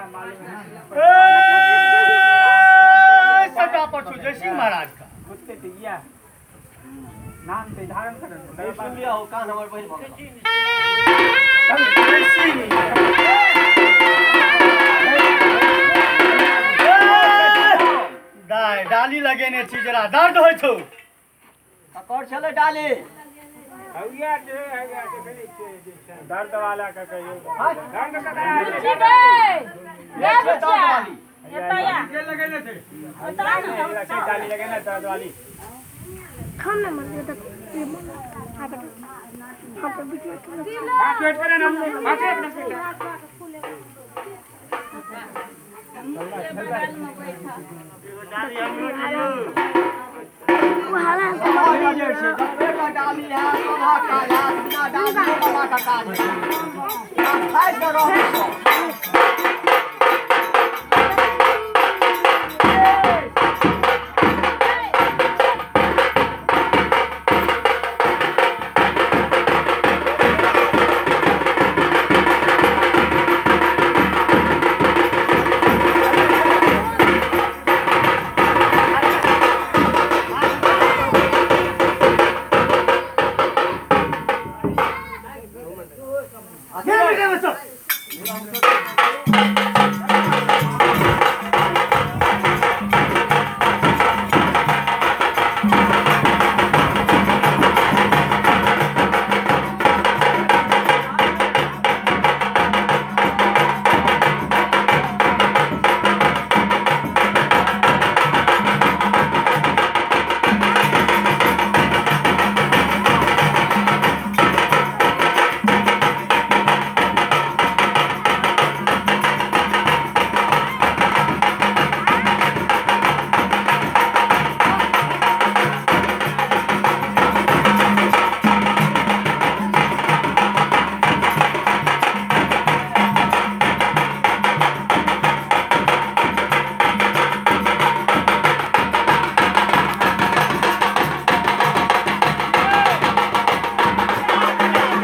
ए, सटा पर छौ जयसिंह महाराज का। सुन लिया हो कान हमर बहिर भऽ गेल। जयसिंह दाय डाली लगेने छी, जरा दर्द होइ छौ। ककर छलै डाली? दर्द वाला के कहियो। बुच्ची गै, ये छै दर्द वाली। एतऽ आ। डाली लगे ना दर्द वाली। पाँच मिनट पर ना, 5 मिनट। डाली छै जतेक डाली है सभक काज है, बिना डाली वाला का काज है। खाइ के रहू सब। के बेटा बच्चा?